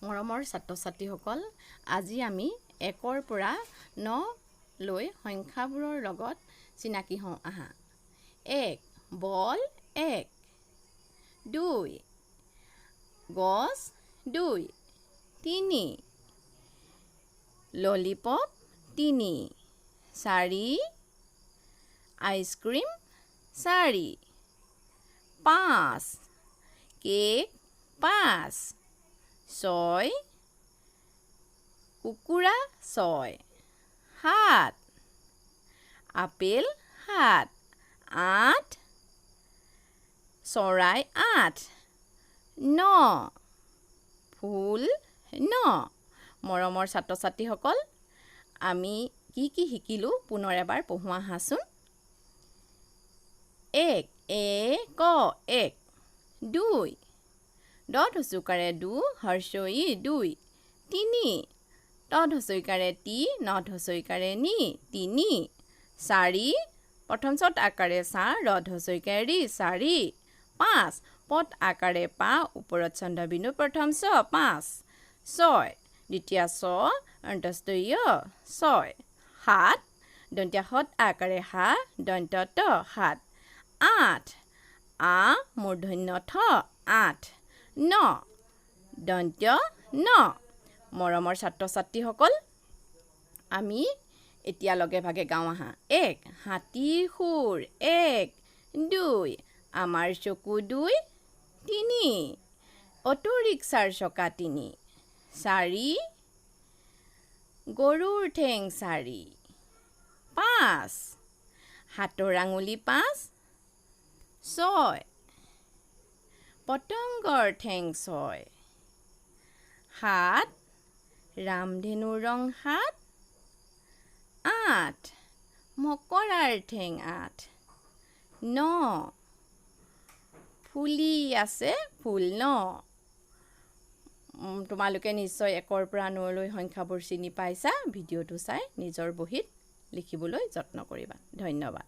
মৰমৰ ছাত্ৰ ছাত্ৰীসকল, আজি আমি 1ৰ পৰা 9 লৈ সংখ্যাবোৰৰ লগত চিনাকি হওঁ আহা। 1 বল 1, 2 গছ 2, 3 ললিপপ 3, 4 আইচক্ৰীম 4, 5 কেক 5, 6 কুকুৰা 6, 7 আপেল 7, 8 চৰাই 8, 9 ফুল 9। মৰমৰ ছাত্ৰ ছাত্ৰীসকল, আমি কি কি শিকিলোঁ পুনৰ এবাৰ পঢ়োঁ আহাচোন। 1 এক 1, 2 দ ধচুকাৰে দু হৰ্ষই 2, 3 ত ধচৈকাৰে তি ন ধচৈকাৰে নি 3, 4 প্ৰথম চত আকাৰে চা ৰ ধচৈকাৰে ৰি 4, 5 পদ আকাৰে পা ওপৰত চন্দ্ৰবিন্দু প্ৰথম চ 5, 6 দ্বিতীয় চ অন্তস্থ 6, 7 দন্তীয়া সৎ আকাৰে হা দন্ত ত 7, 8 আ মূৰ্ধন্য থ 8, 9 দন্ত্য ন। মৰমৰ ছাত্ৰ ছাত্ৰীসকল, আমি এতিয়া লগে ভাগে গাওঁ আহা। 1 হাতীৰ সুৰ 1, 2 আমাৰ চকু 2, 3 অ'টোৰিক্সাৰ চকা 3, 4 গৰুৰ ঠেং 4, 5 হাতৰ আঙুলি 5, 6 পতংগৰ ঠেং 6, 7 ৰামধেনুৰ ৰং 7, 8 মকৰাৰ ঠেং 8, 9 ফুলি আছে ফুল 9। তোমালোকে নিশ্চয় 1ৰ পৰা 9লৈ সংখ্যাবোৰ চিনি পাইছা। ভিডিঅ'টো চাই নিজৰ বহীত লিখিবলৈ যত্ন কৰিবা। ধন্যবাদ।